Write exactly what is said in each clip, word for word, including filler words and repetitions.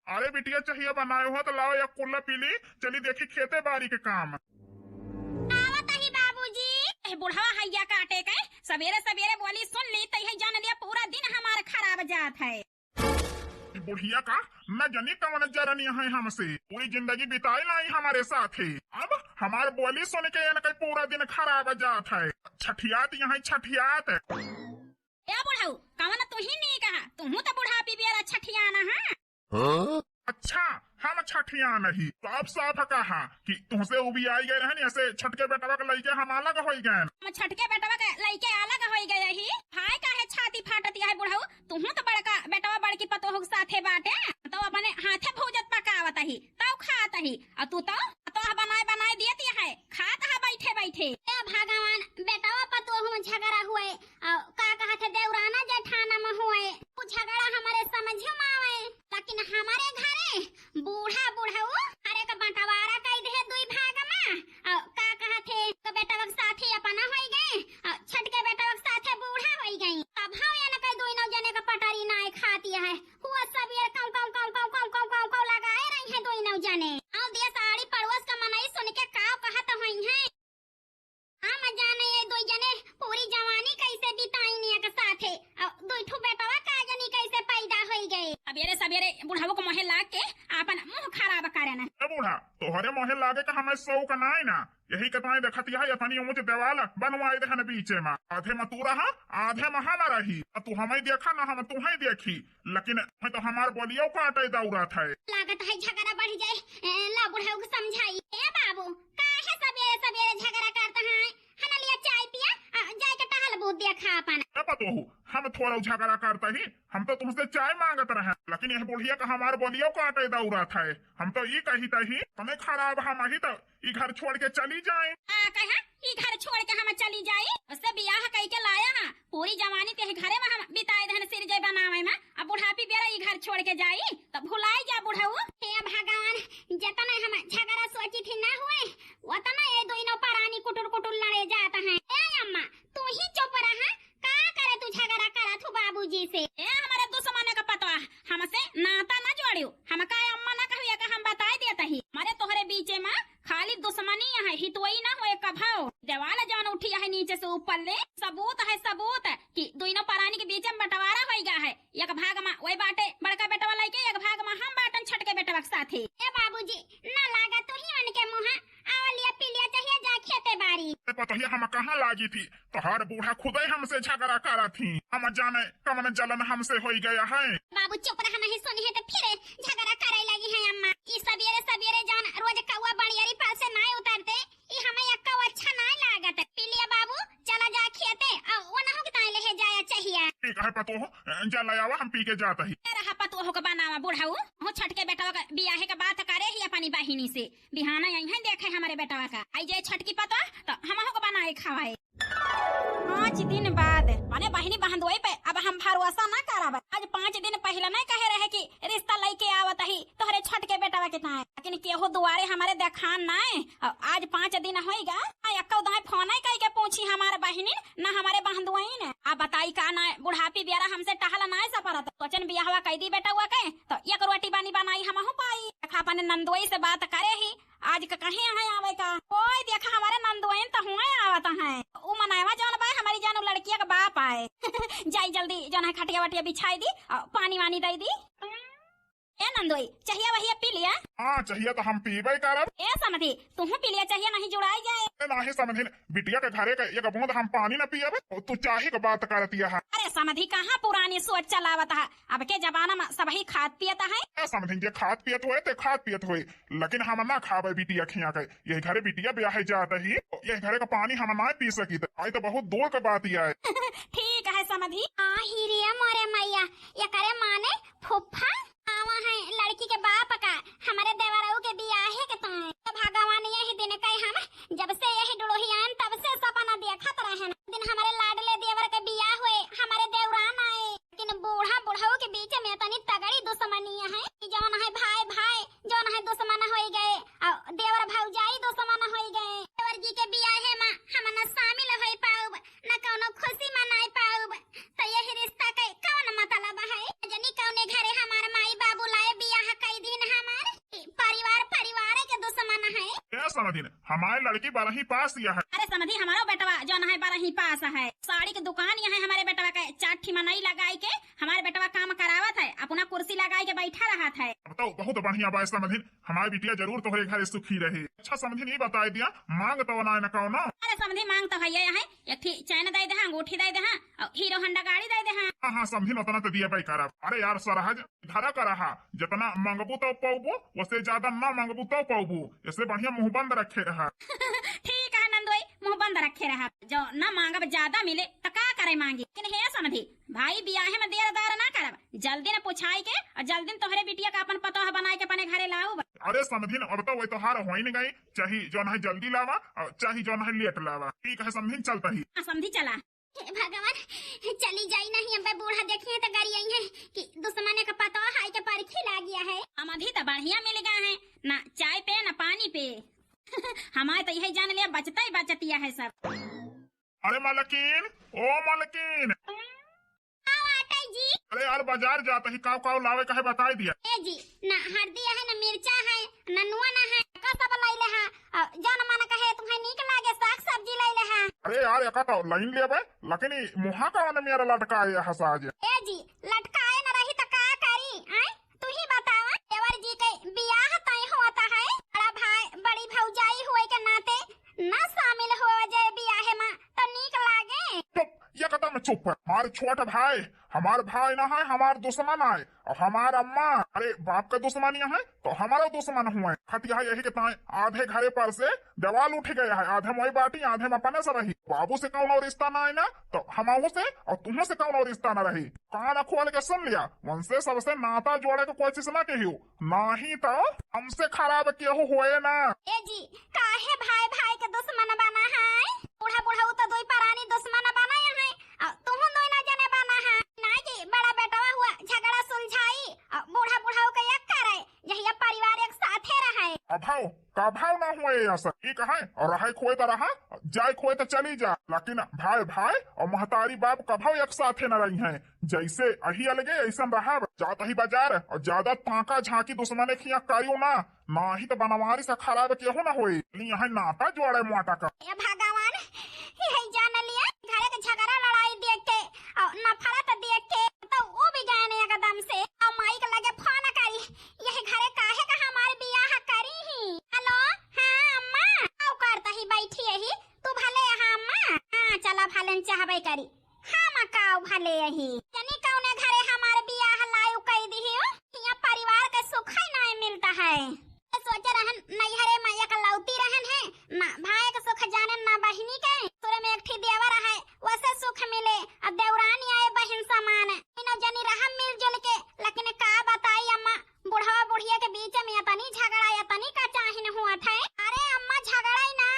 अरे बिटिया, चहिया बनाए हो तो लाओ एक कुल्ला पी ली, चली देखी खेते बारी के काम। आवत ही बाबूजी। ए बुढ़वा हैया काटे के, सबेरे सबेरे बोली सुन ली, तैहे जान लिया पूरा दिन हमार खराब जात है। ई बुढ़िया का न जनी कवन जरनी है हमसे, पूरी जिंदगी बिताई लाई हमारे साथे। अब हमार बोली सुन के इनके पूरा दिन खराब जात है। छठियात यहाँ छठियात। ए बुढ़ऊ, कवन तुही नी कहा, तुहू तो बुढ़ापी बेरा छठियाना है। हाँ? अच्छा, हम छठियान ही। साफ साफ कहा कि तुहसे उबियाई गए रहन, ऐसे छटके बेटवा के लइके हम अलग होई गए। हम छटके बेटवा के लइके अलग होई गए ही। हाय काहे छाती फाटत है बुढ़ऊ, तुहू तो बड़का बेटवा बड़की पतोह के साथे बाटे, तो अपने हाथे भूजत पकावत ही, तब खात ही, और तू तो, तो बनाए बनाए दियत है, खात है बैठे बैठे। ए भगवान, बेटवा पतोह में झगड़ा हुए, और का कहत है देवराना जेठाना में हुए, वो झगड़ा हमारे समझ में आवे, लेकिन हमारे घरे बूढ़ा बुढ़ऊ हर एक बंटवारा कई दे दुई भाग में, और का कहत है तो बेटवा के साथे अपना होई गए, और छटके बेटवा के साथे बूढ़ा होई गई। तब हम इनके दुई नौ जने का पटरी नाय खाती है, हुआ सब ये कौ कौ कौ कौ कौ कौ कौ कौ लगाए रही है दुई नौ जने। और दिया साड़ी पड़ोस का मनई सुन के का कहत होई है। हम जाने ये दुई जने पूरी जवानी कैसे बिताइन एक साथे, और दुई ठो बेटवा का जनी कैसे पैदा होई गए। सबेरे सबेरे बुढ़ऊ के मोहे लाग के आपन मुंह खराब करे न। ए बूढ़ा, तोहरे मोहे लागे का हमें शौक नाय ना, यही के ताई देखत है अपनी ऊंच देवाल बनवाए देहन बीचे में, आधे में तू रहा, आधे में हम रही, और तू हमें देखा ना हम तुहें देखी, लेकिन मैं तो हमार बोलियो काटे दौड़त है। लागत है झगड़ा बढ़ जाए। ए, ला बुढ़ऊ के समझाई। ए बाबू, काहे सबेरे सबेरे झगड़ा करता है? हना लिया चाय पिया, आ, जाए के टहल बूत देखा अपन। ए पतोहू, हम थोड़ा झगड़ा करता ही, हम तो तुमसे चाय मांगत रहे, लेकिन यह बुढ़िया का हमार बोलियो काटे दौड़त है। हम तो ई कही तही, तने खराब हम ही तो ई घर छोड़ के चली जाए। आ कहा, ई घर छोड़ के हम चली जाई? उससे बियाह कई के लाया है, पूरी जवानी ते घरे में हम बिताए दहन सिरजे बनावे में, अब बुढ़ापी बेरा ई घर छोड़ के जाई, तो भुलाई जा बुढ़ऊ। हे भगवान, जितना हम झगड़ा सोची थी ना हुए, उतना ये दोनों परानी कुटुर कुटुर लड़े जात हैं। ए अम्मा, तू ही चुप रहा, का करे तू झगड़ा करत हूँ बाबूजी से? ए हमारे दुश्मन का पतवा, हमसे नाता न जोड़ियो, हम का अम्मा न कहिए का हम बताए देत ही। हमारे तोहरे बीचे में खाली दुश्मनी है, हितवई ना होए कभव। देवाल जौन उठी है नीचे से ऊपर ले, सबूत है सबूत कि दोनों परानी के बीच में बंटवारा होई गा है। एक भाग में वही बाटे बड़का बेटवा लइके, एक भाग में हम बाटन छटके बेटवा के साथे। ए बाबूजी, ना लागा तू ही मन के मुँह, आवा लिया पी लिया चाहिए जा खेते बारी। ए पतोहिया, हम कहाँ लागी थी, तोहार बूढ़ा खुदे हमसे झगड़ा करा थी, हम जाने कमन जलन हमसे होई गया है। बाबू चुप रहा, नहीं सुनी है तो फिर झगड़ा करे लगी है अम्मा। ई सबेरे सबेरे जौन रोज कौआ बड़ियरी पर से नाय उतरते, ई हमें एक्का अच्छा नाय लागत। पी लिया बाबू, चला जा खेते, आ ओनहु के ताई लेहे जाया चाहिए। ठीक है पतोह, जा ले आवा, हम पी के जात ही। ए रहा पतोह के बनावा बुढ़ऊ, हो छटके बेटवा का बियाहे के बात करे ही अपनी बहिनी से। बिहाना यहीं देखे हमारे बेटवा का। आई जे छटकी पतोह, तो हमहू को बनाए खवाए। पाँच दिन बाद, माने बहिनी बहनदोई पे अब हम भरोसा ना करब। आज पाँच दिन पहले नहीं कहे रहे कि रिश्ता लइके आवत ही तोहरे छटके बेटवा के ताई, लेकिन केहू दुआरे हमारे देखान नाय। अ, आज पाँच दिन होइगा, आ एक्को दाई फोन नहीं कई के पूछी हमारे बहिनी, ना हमारे बहनदोई ने। आ बताई का ना, बुढ़ापी बेरा हमसे टहल नाय सपरत। सोचन बियाहवा कई दी बेटवा के, तो एक रोटी पानी बनाई हमहू पाई। देखा अपने नंदोई से बात करे ही, आज का कहीं यहाँ आवे का? कोई देखा हमारे नंदोइन तो हुए आवत हैं। उ मनवा जौन बा हमारी जानू लड़किया का बाप आए। जाई जल्दी जौन है खटिया वटिया बिछाई दी, अ, पानी वानी दई दी। ए नंदोई, चाहिया वहिया पी लिया? हाँ, चाहिया तो हम पीबे करब। ए समधी, तुहू पी लिया, चाहिया नहीं जुड़ाई जाए। ए नाही समधिन, बिटिया के घरे के एक बूंद हम पानी न पियब, तू चाही के बात करतिया है। अरे समधी, कहाँ पुरानी सोच चलावत है? अब के जमाना में सबही खात पियत है। ए समधिन, जे खात पियत होए ते खात पियत होए, लेकिन हम ना खाबे बिटिया खिया के। यही घरे बिटिया ब्याहे जात ही, यही घरे का पानी हम ना पी सकी। आई तो बहुत दूर का बात ही आए। ठीक है समधी। आ ही रे मोरे मैया, एकरे माने फुफ्फा आवा है लड़की के बाप का, हमारे देवरऊ के बियाहे के ताए। तो भगवान यही दिन कहे हम, जब से यही डुड़ोहियान तब से सपना देखत रहन। दिन हमारे लाडले देवर के बियाह हुए, हमारे देवरान आए, लेकिन बूढ़ा बुढ़ऊ के बीच में इतनी तगड़ी दुश्मनी है कि जौन है भाई भाई, जौन है दुश्मन होई गए, और देवर भौजाई दुश्मन होई गए। देवर जी के बियाहे में हम न शामिल होई पाउब, न कौनो खुशी मनाई पाउब, तो यही रिश्ता के कौन मतलब है? जनी कौने घरे हमार माई समधिन, हमारे लड़की बारहवीं पास यहै। अरे समधी, हमारो बेटवा जौन है बारहवीं पास है। साड़ी के दुकान यहै हमारे बेटवा के, चार ठी मनई लगाई के हमारे बेटवा काम करावत है, अपना कुर्सी लगाई के बैठा रहत है। अब तो बहुत बढ़िया बा समधिन, हमारे बिटिया जरूर तोहरे घरे सुखी रहे। अच्छा समधिन, ई बताई दिया, मांग तो ना न कौनो? अरे समधी, मांग तो है यहै, एक ठी चैन दे देहा, अंगूठी दे देहा, और हीरो होंडा गाड़ी दे देहा। हाँ हाँ समधिन, उतना तो दिया भाई करब। अरे यार सरहज, धरा का रहा, जितना मांगबू तो पाबू, वसे ज्यादा ना मांगबू तो पाबू, इससे बढ़िया मुंह बंद रखे रहा। ठीक है नंदोई, मुंह बंद रखे रहा, जो ना मांगब ज्यादा मिले तो का करे मांगी। लेकिन हे समधी, भाई बियाहे में देर दार ना करब, जल्दी न पुछाई के और जल्दी न तोहरे बिटिया का अपन पतोह बनाए के अपने घरे लाऊ। अरे समधिन, अब तो वही तोहार होइन गई, चाही जौन है जल्दी लावा और चाही जौन है लेट लावा। ठीक है समधिन, चलता ही। हाँ, समधी चला। हे भगवान, चली जाई नहीं, अब बूढ़ा देखिए तो गरियाई है कि दुश्मन का पतोह है के परखी लागिया है। समधी तो बढ़िया मिल गया है, ना चाय पे ना पानी पे। हमारे तो यही जान लिया, बचता ही बचतिया है सब। अरे मलकिन, ओ मलकिन। का बाटे जी? अरे यार, बाजार जात ही, काव काव लावे कहे बताई दिया। ए जी, ना हरदी है, ना मिर्चा है, ना नून है, का सब लैले हा? अ, जौन मन कहे तुम्हें नीक लागे, साग सब्जी लैले हा। अरे यार, एका तो लाइन लेबे, लेकिन ई मुहा का ओने मेरा लटकाए हस आज। ए जी, लटकाए न रही त का करी, आय? तू ही बतावा, देवर जी के बियाह तय होता है, बड़ा भाई, बड़ी भौजाई हुए के नाते ना शामिल हो जाए बियाहे में तो नीक लागे। चुप, एकदम चुप। हमार छोट भाई, हमार भाई ना है, हमार दुश्मन है। और हमार अम्मा, अरे बाप का दुश्मन यह है, तो हमारा दुश्मन हुए। खतिया यही के ताए आधे घरे पर से दीवाल उठ गया है, आधे मोई बाटी, आधे में अपने से रही। बाबू से कौनो रिश्ता ना है ना, तो हमहू से और तुम्हें से कौनो रिश्ता ना रही। कान खोल के सुन लिया, उनसे सबसे नाता जोड़े के कोशिश ना कियो, नाही तो हमसे खराब केहू होए ना। ए जी, काहे भाई भाई के दुश्मन बना है? बूढ़ा बुढ़ऊ तो दुई परानी दुश्मन बना है, और तुम दोई ना जने बना है। ना जी, बड़ा बेटवा हुआ झगड़ा सुलझाई, और बूढ़ा बुढ़ऊ के एक करे, यही अब परिवार एक साथे रहे। अभाव का भाव ना हुए ऐसा, ठीक है, और रहे खोए तो रहा, जाए खोए तो चली जा, लेकिन भाई भाई और महतारी बाप कभाव एक साथे न रही हैं। जैसे अही अलगे ऐसन रहब, जात ही बाजार और ज्यादा ताका झांकी दुश्मने खिया करियो ना, नाही तो बनवारी से खराब केहू ना होई। ली यहाँ नाता जोड़े मोटा का। ए भगवान, यही जान लिया, घरे के झगड़ा लड़ाई देख के और नफरत देख के तो वो भी गए ने एकदम से, और माई के लगे फोन करी, यही घरे काहे का हमार बियाह करी ही। हेलो, हाँ अम्मा, आओ करता ही बैठी यही, तू भले यहाँ अम्मा, हाँ चला भले चाहबे करी। हम काव भले यही। जनी कौने घरे हमार बियाह लायु कई दिहियो, हियां परिवार के सुख ही नाय मिलता है। सोचे रहन नैहरे में एकलौती रहन है, ना भाई के सुख जाने ना बहिनी के। सुरे में एक ठी देवर है, वसे सुख मिले, अब देवरानी आए बहिन समान। तीनों जनी रहम मिलजुल के, लेकिन का बताई अम्मा, बुढ़वा बुढ़िया के बीच में इतनी झगड़ा, इतनी का चाहिन हुआ थे। अरे अम्मा झगड़ा ही ना,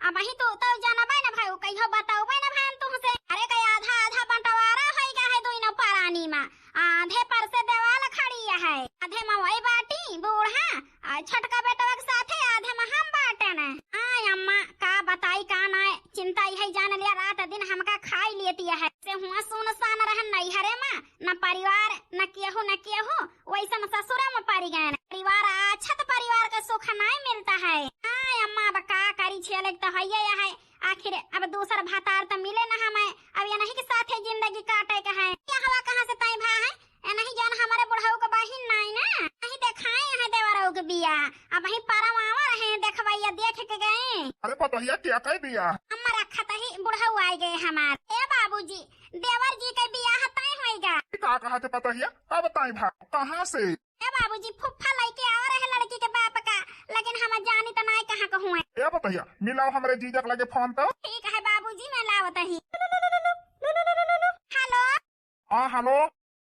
अब ही तो, तो जानबे न भाई, कहियो बताओबे न भाई तुमसे। अरे कई आधा आधा बंटवारा होई गा है दोनों परानी में, आधे पर से देवाल खड़ी है, आधे में वही बाटी बूढ़ा, आ छोटका बेटवा के साथे आधे में हम बाटे न। आय अम्मा का बताई का ना, चिंता यही जान लिया, रात दिन हमका खाई लेती है। से हुआ सुनसान रहन नैहरे में, न परिवार, न केहू, न केहू, वैसन ससुरा में परि गए। परिवार अच्छा तो परिवार का सुख नाय मिलता है। हाँ अम्मा, अब का करी, झेले के तो हइये है। आखिर अब दूसर भतार तो मिले न हमें, अब ये नहीं के साथे जिंदगी काटे के है। ये हवा कहाँ से तय भा है? ए नहीं जान हमारे बुढ़ऊ के बहिन नाय ना, नहीं देखाए है देवरऊ के बिया। अब ही परम आवा रहे देखवैया देख के गए। अरे पतोहिया क्या कह बिया? अम्मा रखत ही बुढ़ऊ आए गए हमार। ए बाबूजी, देवर जी के बियाह तय होइगा। का कहा थे पतोहिया? अब तय भा कहाँ से? ए बाबूजी, फुफ्फा लइके आवा रहे लड़की के बाप का, लेकिन हम जानी त नाय कहाँ के हुए। ए पतोहिया, मिलाओ हमरे जीजा के लगे फोन तो। ठीक है बाबूजी, मैं लावत ही। हेलो। हाँ हेलो।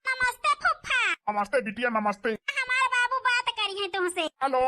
नमस्ते फुफ्फा। नमस्ते बिटिया, नमस्ते। हमार बाबू बात करी है तुमसे। हेलो।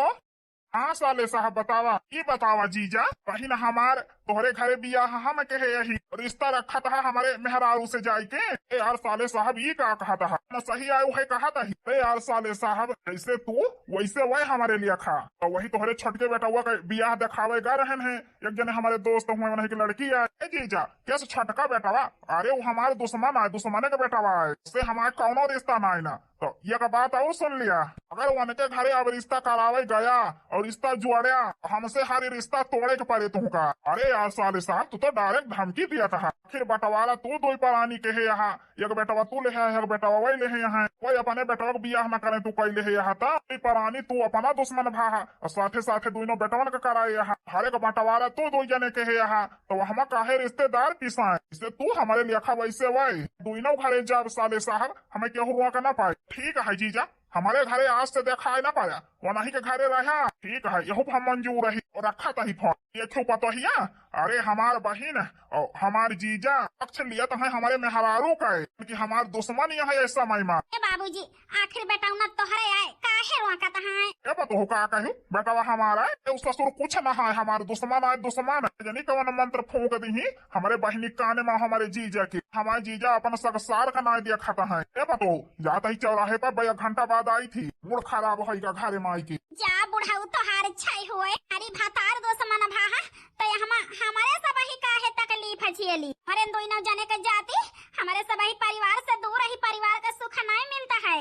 हाँ साले साहब, बतावा, ई बतावा जीजा, बहिन हमार तोहरे घरे बियाह हम कहे यही, रिश्ता रखत हा हमरे मेहरारू से जाइके। ए यार साले साहब, ई का कहत हा? न सही आयो है कहत ही। ए यार साले साहब, जैसे तू वैसे वह हमरे लिए खा। तो वही तोहरे छोटके बेटवा का बियाह देखावे गा रहन है, एक जने हमरे दोस्त हुए, उन्हीं की लड़की है। ए जीजा, कैसे छोटका बेटवा? अरे वो हमार दुश्मन है, दुश्मन के बेटवा है, से हमार कौनो रिश्ता ना है ना। तो एक बात और सुन लिया, अगर उनके घरे अब रिश्ता करावे गया और रिश्ता जोड़या, हमसे हर रिश्ता तोड़े के पड़े तुमका। अरे यार साले साहब, तू तो direct धमकी दिया था। आखिर बंटवारा तू दो परानी के है यहाँ, एक बेटवा तू ले है, एक बेटवा वही ले है यहाँ। कोई अपने बेटवा के बियाह न करे, तू कई ले है यहाँ था। ई परानी तू अपना दुश्मन भा है और साथे साथे दोनों बेटवन के कराए यहाँ। हर एक बंटवारा तू दो जने के है यहाँ, तो हम काहे रिश्तेदार पिसाए? इसे तू हमारे लेखा वैसे वही, दोनों घरे जाब साले साहब, हमें केहू रोक ना पाए। ठीक है जीजा, हमारे घरे आज से देखाए ना पाया, वो नहीं के घरे रहा। ठीक है, यहू हम मंजूर रही और रखा तही फोन। ये क्यों पतोहिया? अरे हमार बहिन और हमार जीजा पक्ष लिया तो है हमारे मेहरारू का है, कि हमार दुश्मन यह है इस समय में। ए बाबूजी, आखिर बेटौना तोहरे आए, काहे रोकत हैं? ए पतोह का कहू, बेटवा हमारा है, ए ससुर कुछ ना है, हमार दुश्मन आए, दुश्मन। जनी कवन मंत्र फूंक दीही हमरे बहिनी काने में, हमारे जीजा के। हमारे जीजा अपन सगसार का नाय देखत हैं। ए पतोह, जात ही चौराहे पर बे एक घंटा बाद आई थी, मूड खराब होइगा घरे में आई के। जा बुढ़ऊ तोहार छै होए, अरे भतार दुश्मन भा है, तो हम, हमारे सब ही काहे तकलीफ झेली? अरे दोनों जने के जाती, हमारे सब ही परिवार से दूर ही, परिवार का सुख नाय मिलता है।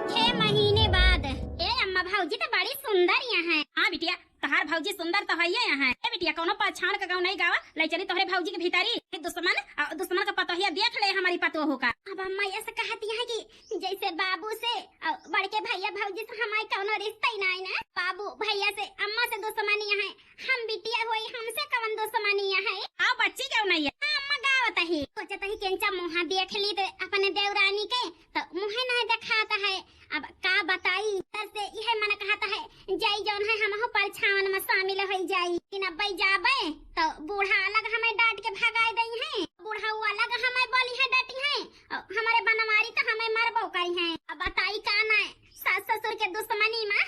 छह महीने बाद। ए अम्मा, भौजी तो बड़ी सुंदर यहाँ है। हाँ बिटिया, तोहार भौजी सुंदर तो है यहाँ है। ए बिटिया, कौनो पाछाड़ के गाँव नहीं गावा, ले चली तोहरे भौजी के भीतरी। ए दुश्मन, अ, दुश्मन का पतोहिया देख ले हमारी पतोह का। अब अम्मा ऐसे कहती है कि जैसे बाबू से, अ, बड़के भैया भौजी से हमारे कौनो रिश्ता ही नहीं ना। बाबू भैया से, अम्मा से दुश्मनी है, हम बिटिया होई, हमसे कवन दुश्मनी है? आओ बच्ची क्यों नहीं है? हाँ, अम्मा गावत ही। सोचत ही केंचा मुँहा देख ली तो अपने देवरानी के, तो मुँहे नहीं दिखाता है। अब का बताई, इधर से यह मन कहता है, जाई जौन है हमहू परछावन में शामिल होई जाई। लेकिन अब्बे जाबे तो बूढ़ा अलग हमें डांट के भगाए दई हैं, बूढ़ऊ अलग हमें बोली है, डटी हैं, और हमारे बनवारी तो हमें मरबो करी हैं। अब बताई का ना, सास ससुर के दुश्मनी में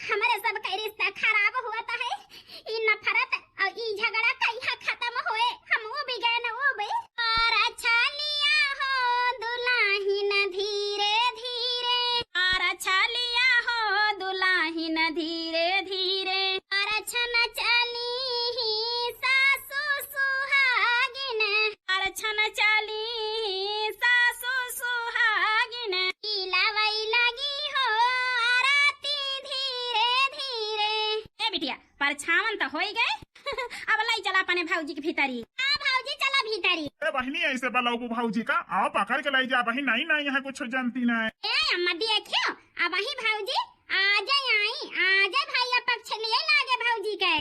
हमारे सब के रिश्ता खराब होत है। ई नफरत और ई झगड़ा कहिया खत्म होए, हम उबि गए न उबे। और छलिया हो दुलाहिन धीरे धीरे, और छलिया हो दुलाहिन धीरे धीरे, और छन चली ही सासु सुहागिन, और छन चली ही सासु सुहागिन, की लवई लगी हो आरती धीरे धीरे। ए बिटिया, परछावन त होई गए। अब लाई चला अपने भौजी के भीतरी। आ भौजी, चला भीतरी। ए बहिनी, ऐसे बलौबू भौजी का? आओ पकड़ के लाई जा बहिन, नहीं, नहीं, यहाँ कुछ जानती नहीं। ए अम्मा, देखियो, अब ही भौजी आजे आई, आजे भैया पक्ष लिए लागे भौजी के।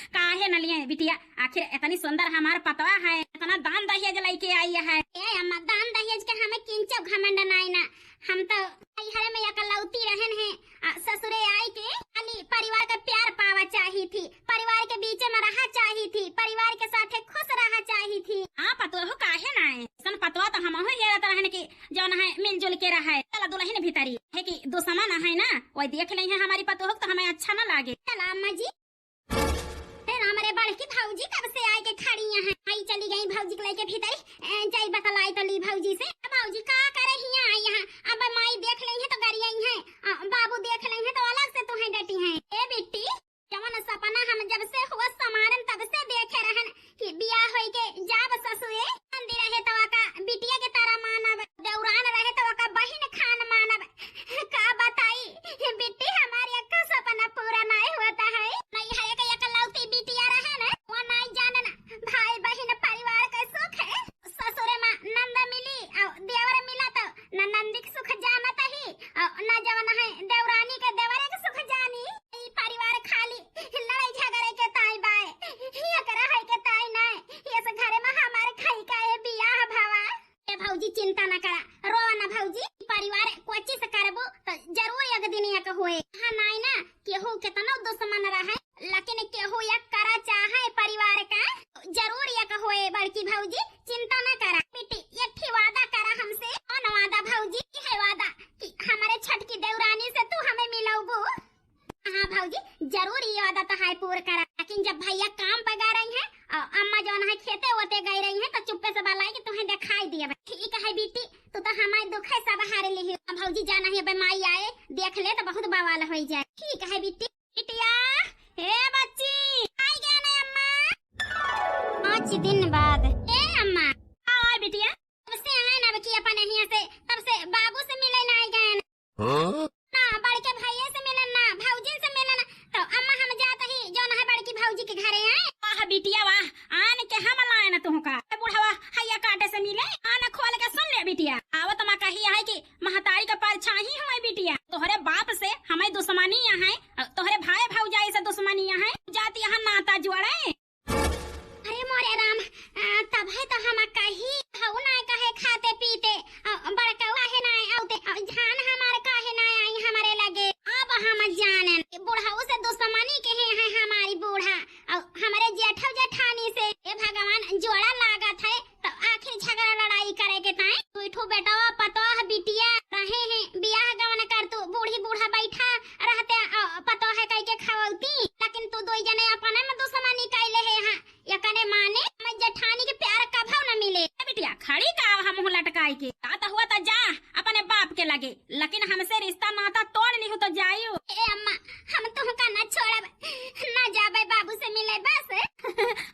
काहे न लिए बिटिया, आखिर इतनी सुंदर हमार पतवा है, इतना दान दहेज लेके आई है। ए अम्मा, दान दहेज के हमें किंचो घमंड नाई ना, हम तो नैहरे में एकलौती रहन है, आ, ससुरे आई के खाली परिवार के प्यार पावा चाही थी, परिवार के बीच में रहा चाही थी, परिवार के साथे खुश रहा चाही थी। हाँ पतोहू, काहे ना है, ऐसन पतवा तो हमहू हेरत रहन कि जौन है मिलजुल के रहे। चला दुलहिन भीतरी, है कि दुश्मन है ना, वही देख ले है हमारी पतोहू तो हमें अच्छा ना लागे। चला अम्मा जी। हे राम रे, बड़की भौजी कब से आए के खड़ी यहाँ? आई चली गई भौजी के लेके भीतरी। ए, जाई बतलाई तो ली भौजी से। भौजी का करे हिया आई यहाँ? अब माई देख ले है तो गरियाई है, आ, बाबू देख ले है तो अलग से तुहे डटी है। ए बिट्टी, जवन सपना हम जब से हुआ समारन तब से देखे रहन कि बियाह होई के जाब ससुरे, नंदी रहे तो का बिटिया के तरह मानब, देवरान रहे तो का बहिन खान मानब। का बताई बिट्टी, हमारी अक्का सपना पूरा नहीं होता है। नहीं है एक एकलौती बिटिया रहे ना, वो नहीं जानना भाई बहिन परिवार के सुख है। ससुरे में नंद मिली और देवर मिला तो न नंदी के सुख जानत ही और न जवन है देवरानी के देवरे के सुख जानी। ई परिवार खाली लड़ाई झगड़े के ताई बाय, हिया के रहे के ताई नाय। ये से घरे में हमारे खाई का ये बियाह भवा। ए भौजी, चिंता न करा, रोवा न भौजी। ई परिवार कोशिश करबो तो जरूर एक दिन एक होए। हाँ नाय ना, केहू केतनो दुश्मन रहे, लेकिन केहू एक करा चाहे परिवार का, जरूर एक होए बड़की भौजी, चिंता न करा। बेटी, एक ठे वादा करा हमसे। कौन वादा भौजी? है वादा कि हमारे छोटकी देवरानी से तू हमें मिलौबू। हाँ भौजी, जरूर ये वादा तो हाय पूर करा, लेकिन जब भैया काम पे गा रही हैं देख ले तो बहुत बवाल होइ जाए। ठीक है बिट्टी। बिटिया, ए बच्ची, आई गए ना अम्मा। पाँच दिन बाद। ए अम्मा। हाँ बिटिया। तब से आए ना कि अपन यहाँ से, तब से बाबू से मिले ना आई गए ना। हाँ? ना बड़के भैया से मिलन ना, भौजिन से मिलन। तो अम्मा हम जात ही जौन है बड़की भौजी के घरे आए। वाह बिटिया वाह, आन के हम लाए ना तुहका। ए बुढ़वा हैया काटे से मिले, आन खोल के सुन ले बिटिया। आवत माँ कही है कि महतारी के परछाई हमारी बिटिया। तोहरे बाप से हमारी दुश्मनी यहाँ है, तोहरे भाई भौजाई से दुश्मनी यहाँ है। जात यहाँ नाता जोड़े। अरे मोरे राम, आ, तब है तो हम कही हऊ ना कहे खाते पीते, आ, बड़कऊ काहे ना आउते, आ, जान हमार काहे ना आई हमारे लगे। अब हम जानेन कि बुढ़ऊ से दुश्मनी के है, है हमारी बूढ़ा, आ, हमारे जेठऊ जेठानी से। ए भगवान, जोड़ा लागत है तो आखिर झगड़ा लड़ाई करे के ताई। दुई ठो बेटवा पतोह बिटिया रहे हैं, बियाह गवन कर तू बूढ़ी बूढ़ा बैठा रहते, आ, पतोह कह के खवौती, लेकिन तू दुई जने अपने में दुश्मनी कैले है। हाँ, एकरे माने मैं जेठानी के प्यार कभो न मिले। ए बिटिया, खड़ी का हम मुँह लटकाई के? का तो हुआ तो जा अपने बाप के लगे, लेकिन हमसे रिश्ता नाता तोड़ लिहू तो जायू। ए अम्मा, हम तुहका न छोड़ब, न जाबे बाबू से मिले बस।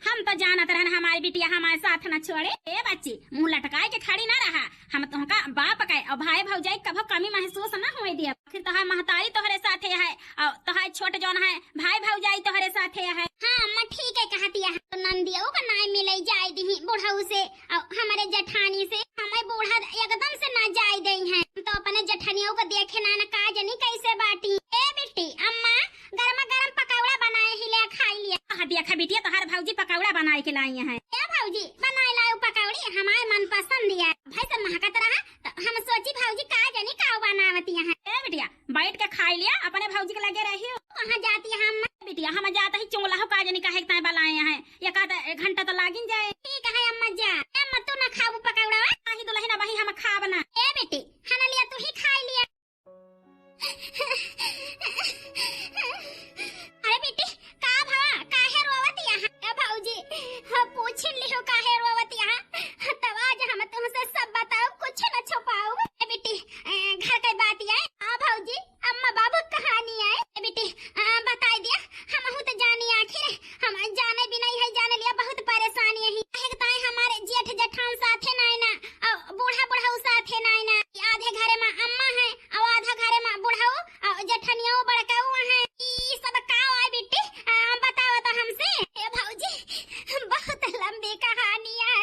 हम तो जानत रहन हमारी बिटिया हमारे साथ न छोड़े। ए बच्ची, मुँह लटकाए के खड़ी न रहा। हम तुहका बाप के और भाई भौजाई कभो कमी महसूस न होए दिया। आखिर तोहार महतारी तोहरे साथे है और तोहार छोट जौन है भाई भौजाई तोहरे साथे है। हाँ अम्मा, ठीक है कहतिया। तो नंदियो का नाई मिले जाए दिही बुढ़ऊ से और हमारे जेठानी से। हमें बूढ़ा एकदम से ना जाए दे हैं। हम तो अपने जेठनियों को देखे ना, ना का जनी कैसे बाटी। ए बिट्टी, अम्मा गरमा गरम पकौड़ा बनाए ही, ले खाई लिया। हाँ देखा बिटिया, तोहार भौजी पकौड़ा बनाए के लाई है। ए भौजी, बनाए लाओ पकौड़ी, हमारे मन पसंद है। भाई सब महकत रहा तो हम सोची भौजी का जनी का बनावती है। ए बिटिया, बैठ के खाई लिया, अपने भौजी के लगे रही हो। कहाँ जाती है अम्मा? बिटिया, हम जात ही चुंगला हो का जनी काहे के ताई बलाए हैं, एक आध घंटा तो लागिन जाए। ठीक है अम्मा जा। ए अम्मा, तू ना खाबू पकौड़ा? आही दुलहिन, अबही हम खाब ना। ए बेटी, खाना लिया, तू ही खाई लिया। अरे बेटी, का भवा, काहे रोवत यहाँ? ए भौजी, हम पूछ लिहो काहे रोवत यहाँ? तब आज हम तुमसे सब बताओ, कुछ न छुपाओ। ए बेटी, ए, घर के बात ये। हाँ भौजी, अम्मा बाबू कहानी है। ए बेटी, आ, बताई दिया, हमहू तो जानी आखिर, हम जाने भी नहीं है, जाने लिया बहुत परेशानी है। काहे के ताई हमारे जेठ जेठान साथे नाई ना, और बूढ़ा बुढ़ऊ साथे नाई ना। आधे घरे में अम्मा है, और आधा घरे में बुढ़ऊ, और जेठनियो बड़कऊ है। ई सब का है बिट्टी? आ, बताओ तो हमसे। ए भौजी, बहुत लंबी कहानी है।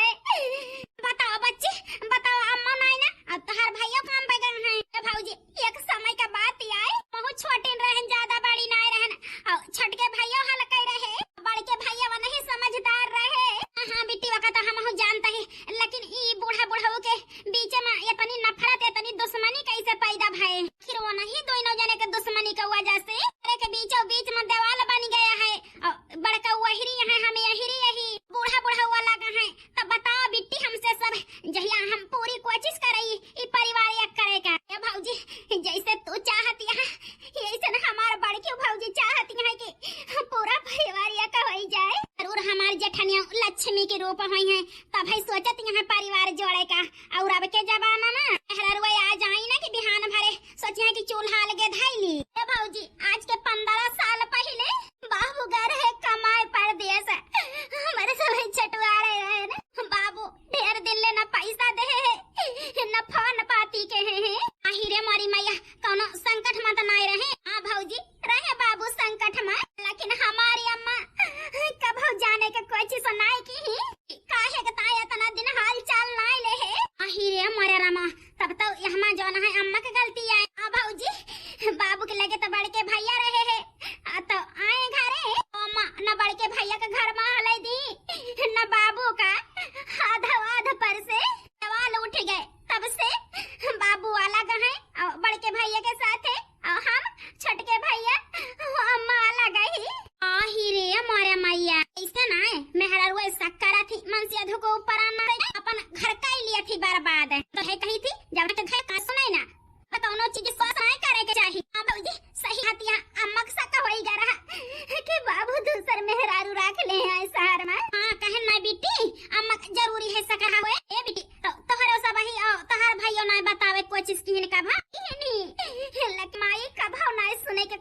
बताओ बच्ची, बताओ, अम्मा नाई ना, अब तोहार भैया काम पे गए हैं। ए भौजी, एक समय का बात आए, महू छोटिन रहन, ज्यादा बड़ी नाई रहन, और छोटके भैया हल्के रहे, बड़के भैया वो नहीं समझदार रहे। हाँ, हाँ, बिट्टी वका तो हमहू जानता है, लेकिन ई बूढ़ा बुढ़ऊ के बीच में इतनी नफरत, इतनी दुश्मनी कैसे पैदा भए? आखिर वो नहीं दोनों जने के दुश्मनी के वजह से घरे के बीचों बीच में दीवाल बन गया है। और बड़का वहरी यहाँ, हम यहिरी यही, बूढ़ा बुढ़ऊ अलग हैं। तब बताओ बिट्टी, हमसे सब जहिया हम पूरी कोशिश करई ई परिवार एक करे का। ए भौजी, जैसे तू चाहती है, यैसे न हमार बड़की भौजी चाहती है कि पूरा परिवार एक होई जाए। जरूर हमार जेठनिया लक्ष्मी के रूप होई है, तब है सोचत यहाँ परिवार जोड़े का। और अब के जमाना में मेहररुआ आ जाई ना कि बिहान भरे सोचिया कि चूल्हा अलगे धैली। ए भौजी, आज के पन्द्रह साल पहिले बाबू गए रहे कमाए परदेस। हमरे सब छटुआरे रहे ना। बाबू ढेर दिन ले ना पैसा दे है, ना फोन पाती के है, है। आही रे मोरी मैया, कौनो संकट में तो नाई रहे। हाँ भौजी, रहे बाबू संकट में, लेकिन हमारी अम्मा कभो जाने के कोशिश नाई की ही। काहे के ताई इतना दिन हाल चाल नाई ले है। आही रे मोरे रामा, तब तो यहमा जौन है अम्मा के गलती है। आ भौजी, बाबू के लगे तो बड़के भैया रहे है, आ तो आए घरे, अम्मा न बड़के भैया के घर में हले दी, न बाबू का। आधा आध पर से सवाल उठ गए, तब से बाबू अलग है और बड़के भैया के साथ है। और हम छोटके भैया, वो अम्मा वाला गई। आही रे मोरे मैया, ऐसे ना है, मेहररुआ शक्कर थी, मनसिया धुको ऊपर आना, अपन घर का ही लिया थी बर्बाद है। तो है कही थी, जब तक घर का सुनाई ना, तो कौनो चीज सोच नहीं करे के चाहिए। हाँ भौजी, सही हतिया, अम्मा के साथ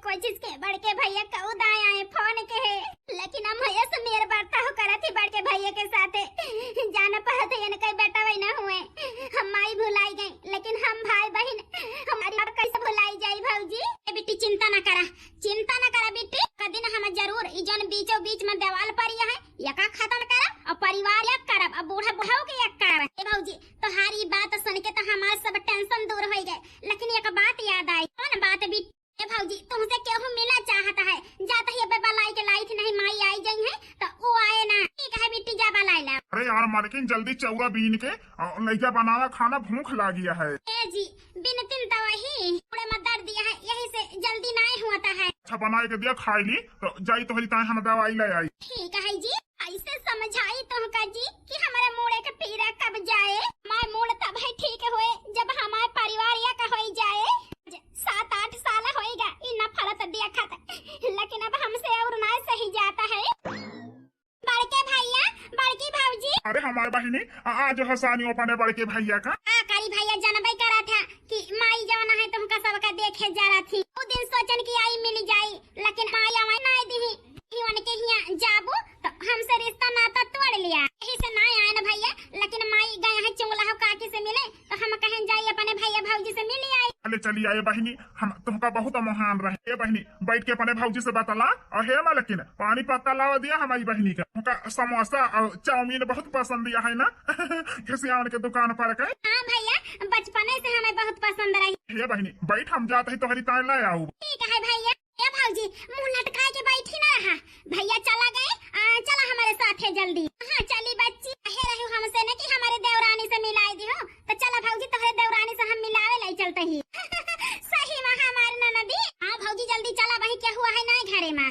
कोचिस के बड़के भैया कऊ दाए आए फोन के है, लेकिन हम हयस मेर बर्ता हो करत ही बड़के भैया के साथे। जान पावत है इनके बेटा वही ना हुए, हम माई भुलाई गई, लेकिन हम भाई बहिन हमारी बाप कैसे भुलाई जाई भौजी? ए बिट्टी चिंता ना करा, चिंता ना करा बिट्टी, का दिन हम जरूर ई जौन बीचों बीच में देवाल पर है, यका खत्म करब और परिवार एक करब और बूढ़ा बुढ़ाऊ के एक करब। ए भौजी, तोहार ई बात सुन के तो हमार सब tension दूर होइ गए, लेकिन एक बात याद आई। कौन बात बिट्टी? ए भौजी, तुमसे केहू मिला चाहत है, जात ही अबे बलाई के लाई थी, नहीं माई आई जाई है तो ऊ आए ना। ठीक है बिट्टी, जा बलाई ला। अरे यार मालकिन, जल्दी चौरा बीन के, अ, लइका बनावा खाना, भूख लागिया है। ए जी, बिनतिन तो वही पूरे में दर्द दिया है, यही से जल्दी नाय हुआ है। अच्छा बनाए के दिया, खाई ली, तो जाई तोहरी ताए हम दवाई ले आई। ठीक है जी, ऐसे समझाई तुमका जी कि हमारे मूड़े के पीरा कब जाए। हमारे मूड़ तब है ठीक होए जब हमारे परिवार एक होई जाए। सात आठ साल होइगा ई नफरत देखत, लेकिन अब हमसे और ना सही जाता है। बड़के भैया, बड़की भौजी। अरे हमार बहिनी, आ, आज हसानी अपने बड़के भैया का। का करी भैया, जनबे करा था कि माई जवन है तुमका सबका देखे जा रहा थी। उ दिन सोचन कि आई मिल जाई, लेकिन माई आवे ना दिही। ही उनके हिया जाबू तो हमसे रिश्ता नाता तोड़ लिया, यही से ना आए ना भैया। लेकिन माई गए हैं चुंगला हो काकी से मिले, तो हम कहें जाई अपने भैया भौजी से मिल आई। अरे चली आए बहिनी, हम तुमका बहुत महान रहे। ए बहिनी, बैठ के अपने भौजी से बतला। और हे मालकिन, पानी पत्ता लावा दिया हमारी बहिनी का। उनका समोसा और चाउमीन बहुत पसंद दिया है ना, खिसियान के दुकान पर के। हाँ भैया, बचपने से हमें बहुत पसंद रही। हे बहिनी, बैठ, हम जात ही तोहरी ताए ले आऊ। ठीक है भैया। ए भौजी, मुंह लटकाए के बैठी ना रहा। भैया चला गए, आ, चला हमारे साथ है जल्दी। हाँ, चली बच्ची, कहे रहू हमसे न कि हमारे देवरानी से मिलाए दिहो, तो चला भौजी, तोहरे देवरानी से हम मिलावे लाई चलते ही। सही में हमार ननदी। हाँ भौजी, जल्दी चला, वही क्या हुआ है ना घरे में।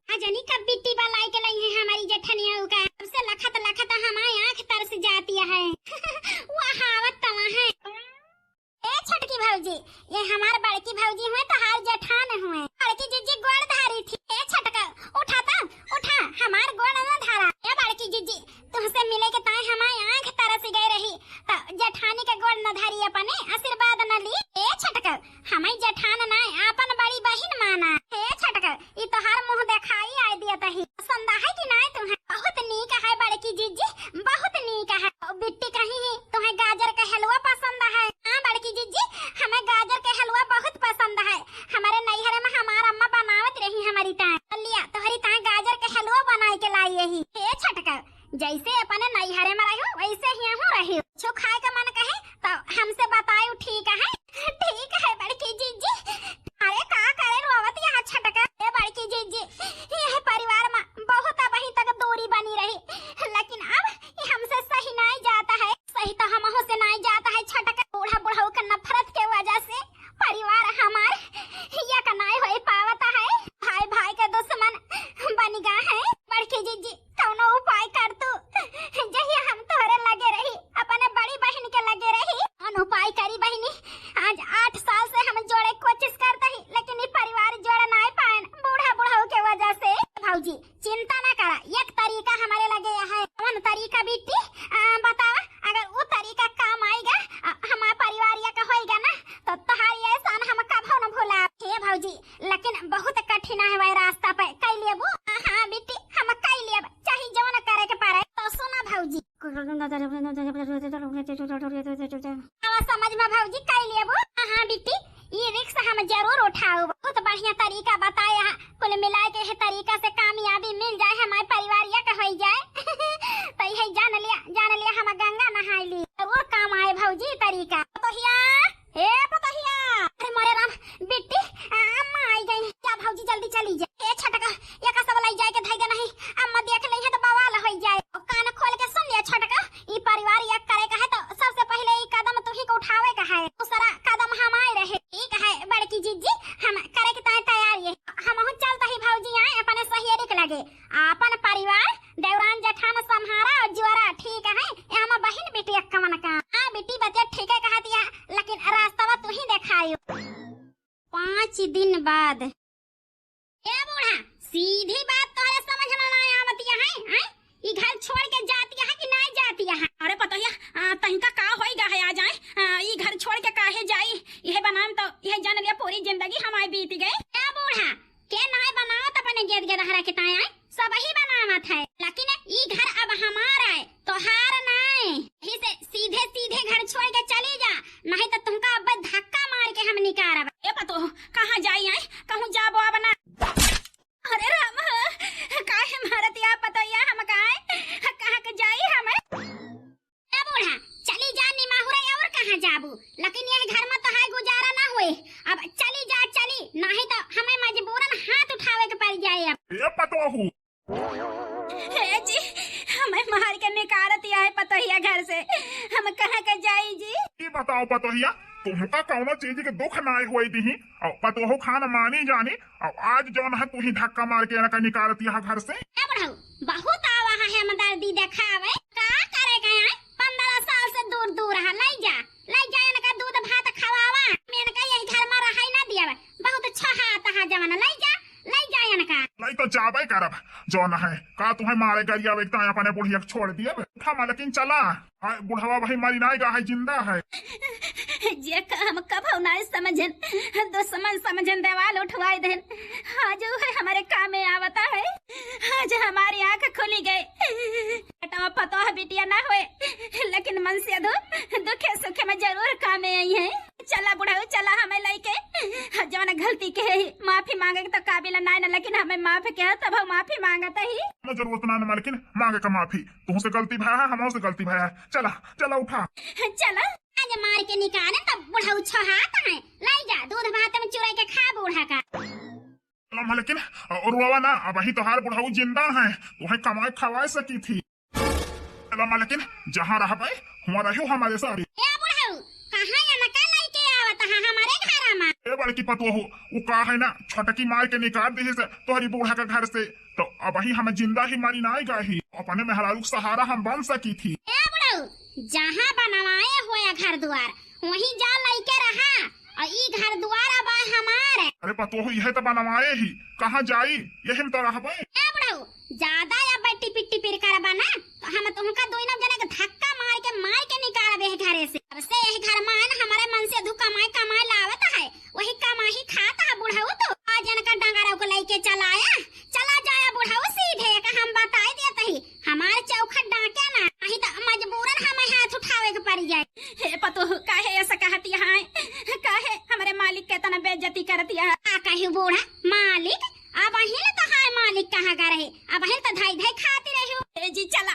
आ जनी कब बिट्टी बलाई के लाई है हमारी जेठनिया का, सबसे लखत लखत हमारी आँख तरस जाती है। वह आवत तवा है। ए छोटकी भौजी, ये हमार बड़की भौजी हुए, तोहार जेठान हुए। बड़की जिज्जी गोड़ धारी थी। ए छोटका, उठा तो, उठा, हमार गोड़ न धारा। ए बड़की जिज्जी, तुमसे मिले के ताए हमार आँख तरस गए रही, तो जेठानी के गोड़ न धारी, अपने आशीर्वाद न ली। ए छोटका, हमार जेठान ना, आपन बड़ी बहिन माना। ए छोटका, ई तोहार मुँह देखाई आए दिया तही। पसंद है कि नाय तुम्हें? बहुत नीक है बड़की जिज्जी, बहुत नीक है। ओ बिट्टी कहीं ही तुम्हें गाजर के हलवा पसंद है? हाँ बड़की जिज्जी, हमें गाजर के हलवा बहुत पसंद है। हमारे नैहर में हमार अम्मा बनावत रही हमारी ताए। लिया, तोहरी ताए गाजर के हलवा बनाए के लाई यही। ए छोटका, जैसे अपने नैहरे में रहो, वैसे ही हूँ रहो। कुछ खाए का मन कहे तो हमसे बतायो, ठीक है? ठीक है बड़की जिज्जी। अरे का करे रोवत यहाँ छोटका? ए बड़की जिज्जी, यह परिवार में बहुत अबही तक दूरी बनी रही, लेकिन अब ये हमसे सही नाई जाता है। सही तो हमहू से नाई जाता है छोटका। बूढ़ा बुढ़ऊ के नफरत के वजह से परिवार हमार एक नाई होई पावता है, भाई भाई के दुश्मन बन गा है। बड़की जिज्जी, कौनो उपाय कर तू, जहिया हम तोहरे लगे रही, अपने बड़ी बहिन के लगे रही। कौन उपाय करी बहिनी? आज आठ साल से हम जोड़े कोशिश करता ही, लेकिन ई परिवार जोड़ नाई पाएन, बूढ़ा बुढ़ऊ के वजह से। भौजी, चिंता ना करा, एक तरीका हमारे लगे है। कौन तरीका बिट्टी? आ, बतावा, अगर वो तरीका काम आएगा, आ, हमार परिवार एक होएगा ना, तो तोहार ये एहसान हम कभो न भुला। हे भौजी, लेकिन बहुत कठिन है वह रास्ता पे, कई लेबू? हाँ, हाँ बिट्टी, हम कई लेब, चाहे जवन करे के पड़े। तो सुना भौजी। आवा समझ में भौजी, कई लेबू? हाँ, हाँ बिट्टी, ई risk हम जरूर उठाऊ। बहुत बढ़िया तरीका बताए हैं, कुल मिलाए के यह तरीका से कामयाबी मिल जाए, हमार परिवार एक होई जाए। तो यह जान लिया, जान लिया, हम गंगा नहाई ली, जरूर काम आए भौजी तरीका। पतोहिया, ए पतोहिया, अरे मोरे राम, बिट्टी, आ, अम्मा आई गई। जा भौजी जल्दी चली जा। ए छोटका, एका सब लाई जाए के धई दे नहीं, अम्मा देख लई है तो बवाल होई जाए। कान खोल के सुन लिया छोटका, ई परिवार एक करे का है तो सबसे पहले ई कदम तू ही को उठावे का है, दूसरा कदम हमारे रहे। ठीक है बड़की जिज्जी, हम करे के ताए तैयार ये। हमहू चलता ही भौजी आए अपने सहेली के लगे, आपन परिवार देवरान जेठान सम्हारा और जुआरा, ठीक है? ए हम बहिन बिटिया कवन का। हाँ बिट्टी बतिया ठीक है कहतिया, लेकिन रास्ता तू ही देखायो। पाँच दिन बाद। ए बूढ़ा, सीधी बात तोहरे समझ में ना आवतिया है, हैं? ई घर छोड़ के जातिया है कि नहीं जातिया है? अरे पतोहिया, आ, तहिका का होई गा है आ जाए, आ, ई घर छोड़ के काहे जाई? यह बनाम तो यह जान लिया पूरी जिंदगी हमारी बीत गई। ए बूढ़ा, गदहरा के ताय आए, सबही बनावत है, लेकिन ई घर अब हमार है, तोहार नाय। यही से सीधे सीधे घर छोड़ के चली जा, नहीं तो तुमका अब धक्का मार के हम निकारब। ए पतोह, कहाँ जाई आए? कहूँ जाबो अब ना। अरे राम, काहे मारत या पतोहिया हम काहे? कहाँ के जाई हम? ए बूढ़ा, चली जा निमाहुरा, और कहाँ जाबू? लेकिन यह घर में तो है गुजारा ना होए। अब चली जा, चली, नहीं तो हमें मजबूरन हाथ उठावे के पड़ जाए अब। ए पतोहू। हे जी, हमें मार के निकारत या है पतोहिया घर से, हम कहाँ के जाई जी? ई बताओ पतोहिया, तुमका कौनो चीज के दुख ना होए दीही, और पतोहू खान मानी जानी, और आज जौन है तू ही धक्का मार के इनका निकारत या घर से। ए बुढ़ऊ, बहुत आवा है हमदर्दी देखावे, का करे के आए? पन्द्रह साल से दूर दूर रहा, लई जा, लई जा इनका दूध भात खवावा, हम इनका यही घर में रहाई ना दियावे, बहुत अच्छा हाथ हा जवन, लई जा, लई जा इनका। लई तो जाबे करब, जौन है, का तुम्हें मारे गरियावे, एक तो अपने बुढ़िया के छोड़ दिए, उठा मालकिन चला। हाय, बुढ़वा भाई मारी नाय गा है, जिंदा है। जे काम कभौ नाय समझन, दुश्मन समझन, देवाल उठवाई देन। आज वो है हमारे काम में आवता है, आज हमारी आँख खुली गई। बेटा पतोह बिटिया ना होए, लेकिन मन से अधू दुखे सुखे में जरूर काम में आई है। चला बुढ़ऊ, चला हमें लइके। जौन गलती के है, माफी मांगे के तो काबिल नाय ना, लेकिन हमें माफ किया, तब हम माफी मांगत ही। ना जरूरत ना, ना मालकिन, मांगे का माफी। तुमसे गलती भया है, हमसे गलती भया है। चला, चला उठा। चला। आज मार के निकाले तब बुढ़ऊ छहात है। लाई जा, दूध भात में चुराई के खा बूढ़ा का। चला मालकिन, और रोवा ना, अबही तोहार बुढ़ऊ जिंदा है, तुम्हें कमाए खवाए सकी थी। चला मालकिन, जहाँ रहबे, हुआँ रहियो हमारे सारे। ए बुढ़ऊ, कहाँ इनका लइके आवत है हमारे घर में? ए बड़की पतोहू, उ का है ना, छोटकी मार के निकाल दिहिस तोहरी बूढ़ा के घर से, तो अबही हम जिंदा ही मारी नाय गा ही, अपने मेहरारू के सहारा हम बन सकी थी। ए बुढ़ऊ, जहाँ बनवाए होया घर दुआर, वहीं जा लइके रहा, और ई घर दुआर अब हमार। अरे पतोहू, इहे तो बनवाए ही, कहाँ जाई, यही में तो रहबे। ए बुढ़ऊ, ज्यादा अब टिपिर टिपिर करबा ना, तो हम तुमका दोनों जने के धक्का मार के, मार के निकालबे है घरे से। अब से यही घर में है ना, हमारे मन से अधू कमाई, कमाई लावत है, वही कमाई खात है बुढ़ऊ। तो आज इनका डंगरऊ को लइके चलाया, चला जाया बुढ़ऊ सीधे, एक हम बताई देत ही, हमार चौखट डांटे ना, नहीं तो मजबूरन हमें हाथ उठावे के पड़ जाए। हे पतोह, काहे ऐसा कहती है? काहे हमरे मालिक के इतना बेइज्जती करती है? का कही बूढ़ा, मालिक? अबहिन तो हाय मालिक कहाँ का रहे, अबहिन तो धाई धाई खाती रही हो। ए जी चला,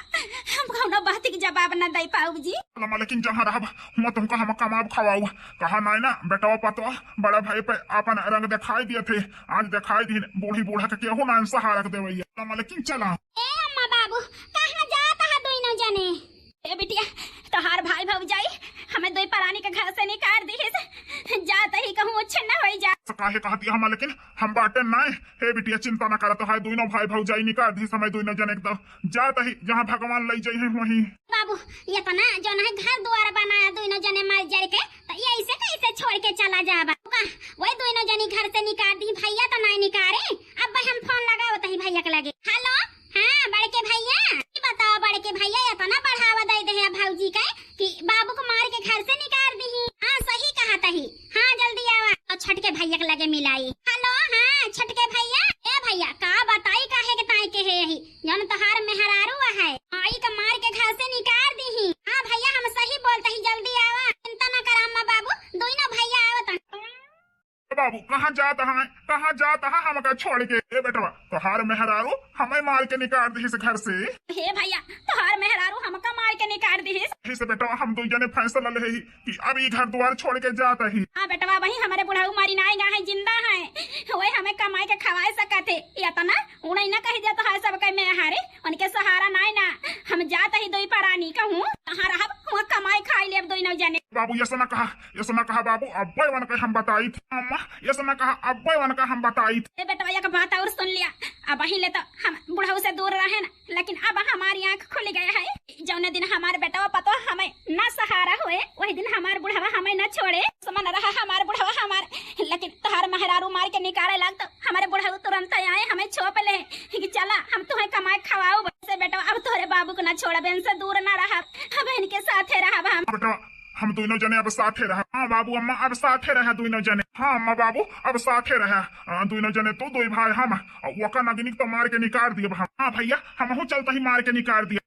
हम कौनो बात के जवाब न दे पाऊ जी। चला मालकिन, जहाँ रहब, हुआँ तुमका हम कमाब खवाऊ। कहा नाय ना, बेटवा पतोह बड़ा भाई पे अपन रंग दिखाई दिए थे, आज दिखाई दीन, बूढ़ी बूढ़ा के केहू ना सहारा के देवैया। चला मालकिन, चला। ए अम्मा बाबू, कहाँ जात है दोनों जने? ए बिटिया, तोहार भाई भौजाई हमें दोई परानी के घर से निकाल दिहिस, जात ही कहूँ उच्छिन्न होई जा। तो काहे कहती हम, लेकिन हम बाटे नाय। हे बिटिया, चिंता न करत है, दोनों भाई भौजाई निकाल दिहिस हमें दोनों जने एकदम। जात ही जहाँ भगवान लई जाई है वहीं। बाबू, इतना जौन है घर दुआर बनाया दोनों जने मर जर के, तो ये ऐसे कैसे छोड़ के चला जाबा? का वही दोनों जनी घर से निकाल दी, भैया तो नाय निकारे। अब हम फोन लगावत ही भैया के लगे। हेलो, हाँ बड़के भैया, ई बताओ बड़के भैया, इतना बढ़ावा दे दे है भौजी के कि बाबू को मार के घर से निकाल दी। हाँ सही कहा तही, हाँ जल्दी आवा। और छोटके भैया के लगे मिलाई। हेलो, हाँ छोटके भैया, ए भैया का बताई काहे के ताई के है यही, जौन तोहार मेहरारू है, माई का मार के घर से निकाल दी। हाँ भैया हम सही बोलते ही, जल्दी आवा, चिंता न करा अम्मा बाबू, दोनों भैया आवत। ए बाबू, कहाँ जात है, कहाँ जात है हमका छोड़ के? ए बेटवा, तोहार मेहरारू हमें मार के निकाल दिहिस घर से। हे भैया, तोहार मेहरारू हमका मार के निकाल दिहिस। यही से बेटवा हम दो जने फैसला ले ही कि अब ई घर दुआर छोड़ के जात ही। हाँ बेटवा, वही हमारे बुढ़ऊ मारी नाय गा है, जिंदा है, वही हमें कमाई के खवाए सकत है। इतना उड़ई ना कह दिया तोहार सबके मेहरारू, उनके सहारा नाय ना। हम जात ही दोई परानी कहूँ, कहाँ रहब, वहाँ कमाई खाई लेब दोनों जने। बाबू, ऐसा ना कहा, ऐसा ना कहा बाबू, अब्बे वन के हम बताई थे। अम्मा, ऐसा ना कहा, अब्बे वन का हम बताई थे। ए बेटवा, एक बात और सुन लिया, अबही ले तो हम बुढ़ऊ से दूर रहे ना, लेकिन अब हमारी आँख खुल गया है। जौने दिन हमार बेटवा पतोह हमें ना सहारा होए, वही दिन हमार बुढ़वा हमें ना छोड़े। दुश्मन रहा हमार बुढ़वा हमार, लेकिन तोहार मेहरारू मार के निकाले लाग तो हमारे बुढ़ऊ तुरंत आए, हमें छोप ले कि चला, हम तुम्हें कमाए खवाओ। से बेटवा, अब तोहरे बाबू को ना छोड़ब, इनसे दूर ना रहब, अब इनके साथे रहब हम। बेटवा, हम दुइनो जने अब साथे रहा। हाँ बाबू अम्मा, अब साथे रहा दुइनो जने। हाँ अम्मा बाबू, अब साथे रहा। हाँ, दुइनो जने तू, दुई भाई हम। अउ ओका नगिनी के तो मार के निकाल दियब हम। हाँ भैया, हमहू चलत ही मार के निकाल दिया।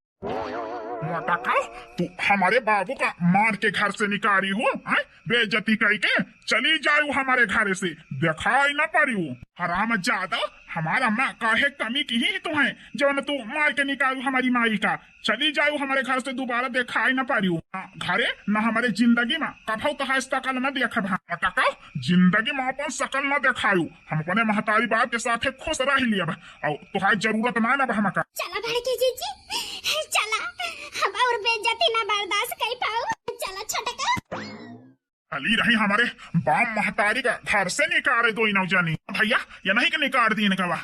मोटका, तू हमारे बाबू का मार के घर से निकारी हो, हैं? बेइज्जती कई के चली जायू हमारे घर से, देखाई ना परियू। हरामजादा, हमार अम्मा काहे कमी किही तुहैं, जौन तू मार के निकारू हमारी माई का? चली जायू हमारे घर से, दोबारा देखाई ना परियू। ना घरे, ना हमारे जिंदगी मा कभौ तोहार सकल ना देखब हम। मोटका, जिंदगी मा अपन सकल ना देखायू। हम अपने महतारी बाप के साथे खुश रह लियब। अउ तोहार जरूरत ना ना बा हमका। चला बड़की जीजी, चला, हम और बेइज्जती ना बर्दाश्त कर पाऊ। चला छोटका। चली रही हमारे बाप महतारी का घर से निकारे दुइनो जने। भैया, ये नहीं के निकाल दी इनका बा।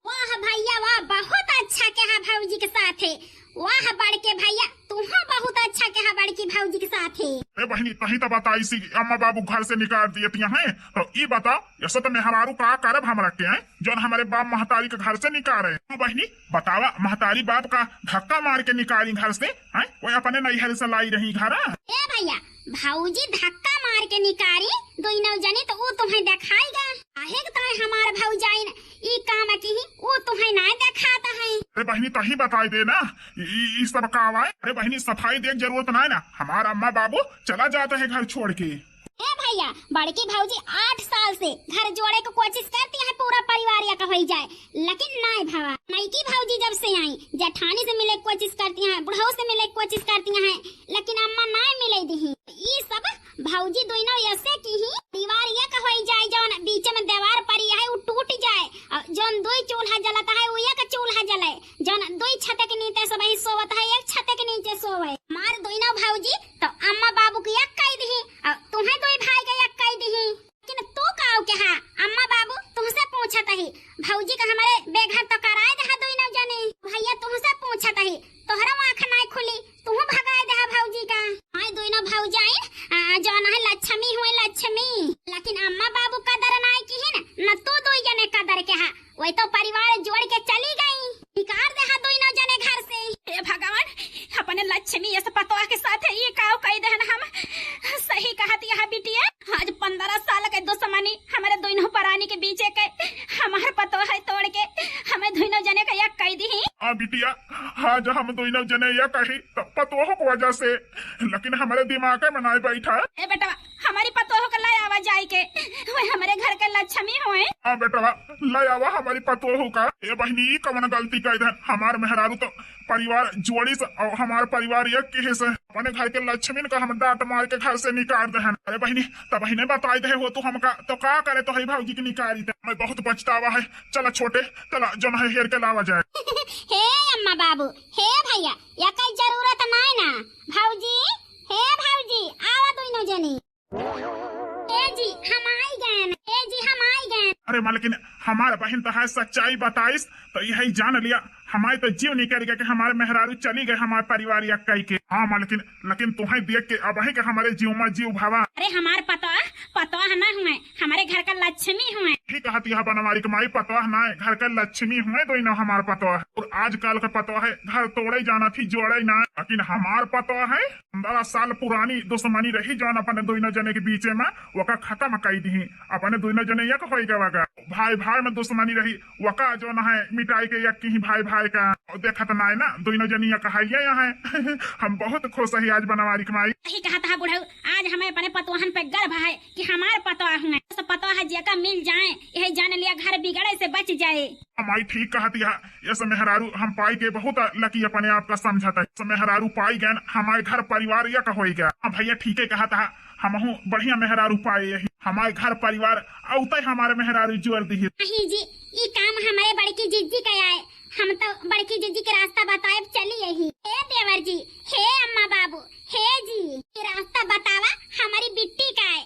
वाह भैया वाह, बहुत अच्छा कहा भौजी के साथे। वाह बड़के भैया, तुहा बहुत अच्छा कहा बड़की भौजी के साथे। ए बहिनी, तही तो बताई सी अम्मा बाबू घर से निकाल दिए तिया हैं, तो ई बताओ, ऐसे तो मेहरारू का करब हमरा के हैं, जौन हमारे बाप महतारी के घर से निकाले? हाँ बहिनी, बतावा, महतारी बाप का धक्का मार के निकाली घर से, हैं? वो अपने नैहर से लाई रही घर। ए भैया, भौजी धक्का मार के निकारी दुइनो जने तो ऊ तुहैं देखाइगा। काहे के तैं हमार भौजाइन ई काम किही, ऊ तुहैं नाय देखात है। अरे बहिनी, तही बताई दे ना, ई, ई, ई सब का आवा है? अरे बहिनी, सफाई दे के जरूरत नाय ना, हमार अम्मा बाबू चला जात है घर छोड़ के। ए भैया, बड़की भौजी आठ साल से घर जोड़े के कोशिश करती है, पूरा परिवार एक होई जाए, लेकिन नाय भवा। नईकी भौजी जब से आई, जेठानी से मिले के कोशिश करती है, बुढ़ऊ से मिले के कोशिश करती है, लेकिन अम्मा नाय मिले दिही। ई सब भौजी दुइनो ऐसे किही, परिवार एक होई जाए, जौन बीच में दीवार परी है, उ टूट जाए, और जौन दुई चूल्हा जलत है, उ एक चूल्हा जले, जौन दुई छत के नीचे सबही सोवत है, एक छत के नीचे सोवे। मार दुइनो भौजी तो अम्मा बाबू के एक कई दिही, और तुहैं दुई भाई के एक कई दिही। लेकिन तू काऊ के हा? अम्मा बाबू तुहसे पूछत ही, भौजी का हमारे बेघर तो कराए दहा दुइनो जने। भैया तुहसे पूछत ही, तोहरा आँख नाय खुली, तुहू भगाए दहा भौजी का। माई दुइनो भौजाइन, आ, जौन है लक्ष्मी हुए लक्ष्मी, लेकिन अम्मा बाबू कदर नाय किहिन, न तू दुई जने कदर के हा। वही तो परिवार जोड़ के चली गई, निकाल दहा दुइनो जने घर से। हे भगवान, अपने लक्ष्मी यस पतोह के साथ ये काव कई देहन हम। सही कहत यह बिटिया, आज पन्द्रह साल के दुश्मनी हमारे दुइनो परानी के बीचे के हमार पतोह है तोड़ के हमें दुइनो जने के एक कई दिही। हाँ बिटिया, आज हम दुइनो जने एक ही तो पतोह के वजह से, लेकिन हमारे दिमाग में नाय बैठा। ए बेटवा, हमारी पतोह के ले आवा जाई के, वह हमारे घर के लक्ष्मी होए। हाँ बेटवा, ले आवा हमारी पतोह का। ए बहिनी, ई कवन गलती कई देहन? हमार मेहरारू तो परिवार जोड़ी से और हमार परिवार एक किहे से। अपने घर के लक्ष्मी का हम डांट मार के घर से निकाल देहन। अरे बहिनी, तब बहिने बताई दे हो तू हमका, तो का करे तो है भौजी के निकारी ते। मैं बहुत पछतावा है। चला छोटे, चला जौन है हेर के लावा जाए। हे अम्मा बाबू, हे भैया, या कई जरूरत नाय ना। भौजी, हे भौजी, आवा दुइनो जनी। ए जी, हम आई गएन। ए जी, हम आई गएन। अरे मालकिन, हमार बहिन तो है सच्चाई बताइस, तो यही जान लिया, हमारे तो जीव निकल गया कि हमारे मेहरारू चली गए हमारे परिवार एक कई के। हाँ मालकिन, लेकिन तुम्हें देख के अब ही के हमारे जीव में जीव भावा। अरे हमार पतोह, पतोह ना हुए, हमारे घर का लक्ष्मी हुए। ठीक कहत यह बनवारी के माई, पतोह ना है, घर का लक्ष्मी हुए दुइनो हमार पतोह। और आजकल का पतोह है, घर तोड़े जाना थी, जोड़े ना, लेकिन हमार पतोह है, पन्द्रह साल पुरानी दुश्मनी रही, जौन अपने दुइनो जने के बीचे में, ओका खत्म कई दिही। अपने दुइनो जने एक होई गवा गा। भाई भाई में दुश्मनी रही, ओका जौन है, मिटाई के एक किही भाई भाई का। और देखत नाय ना, दुइनो जनी एक है, ये है। हम बहुत खुश है आज बनवारी के माई। यही कहत है बुढ़ऊ, आज हमें अपने पतोहन पे गर्व है कि हमार पतोह हुए। सब पतोह जेका मिल जाए, यही जान लिया घर बिगड़े से बच जाए। हाँ माई, ठीक कहत यह, यस मेहरारू हम पाई के बहुत lucky अपने आप का समझत है। यस मेहरारू पाई गए, हमारे घर परिवार एक होई गया। हाँ भैया, ठीके कहत है, हमहू बढ़िया मेहरारू पाए यही। हमारे घर परिवार औते हमारे मेहरारू जोर दिही। नहीं जी, ई काम हमारे बड़की जिज्जी का आए, हम तो बड़की जिज्जी के रास्ता बताए चली यही। हे देवर जी, हे अम्मा बाबू, हे जी, ये रास्ता बतावा हमारी बिट्टी का है।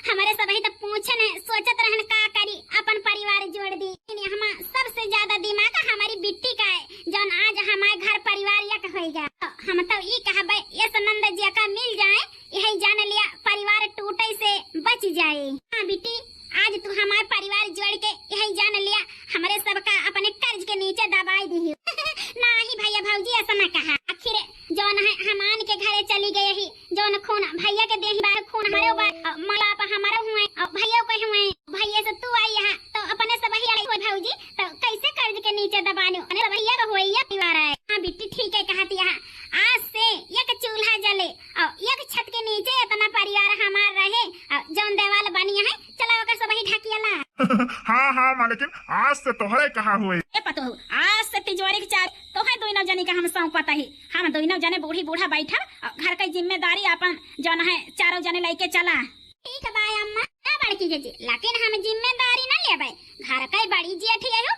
हमारे सबही तो पूछन है, सोचत रहन का करी, अपन परिवार जोड़ दी। लेकिन हमा सबसे ज्यादा दिमाग हमारी बिट्टी का है, जौन आज हमारे घर परिवार एक होई गया। तो हम तो ई कहबे, यस नंद जी का मिल जाए, यही जान लिया परिवार टूटे से बच जाए। हाँ बिट्टी, आज तू हमारे परिवार जोड़ के यही जान लिया, हमारे सबका अपने कर्ज के नीचे दबाई दी। नहीं भैया भौजी, ऐसा ना कहा। आखिर जौन है हमान के घरे चली गई ही, जौन खून भैया के देही बा, खून हमारे बा, अ, माँ बाप हमारे हुए, अ, भैया के हुए, भैया से तू आई यहाँ, तो अपने से वही लड़ाई हुई भौजी, तो कैसे कर्ज के नीचे दबानी, अपने से भैया का हुए या परिवार है। हाँ बिट्टी ठीक है कहती यहाँ, आज से एक चूल्हा जले और एक छत के नीचे इतना परिवार हमार रहे, और जौन देवाल बनी है चला ओकर से वही ढकियाला। हाँ हाँ मालकिन, आज से तोहरे कहा हुए। ए पतोहू, आज से तिजोरी के चाबी तोहे दोनों जनी का हम सौंपत ही। हम दोनों जने बूढ़ी बूढ़ा बैठब और घर के जिम्मेदारी अपन जौन है चारों जने लेके चला। ठीक बा अम्मा, ए बड़की जीजी, लेकिन हम जिम्मेदारी ना लेबै। घर के बड़ी जेठी हो,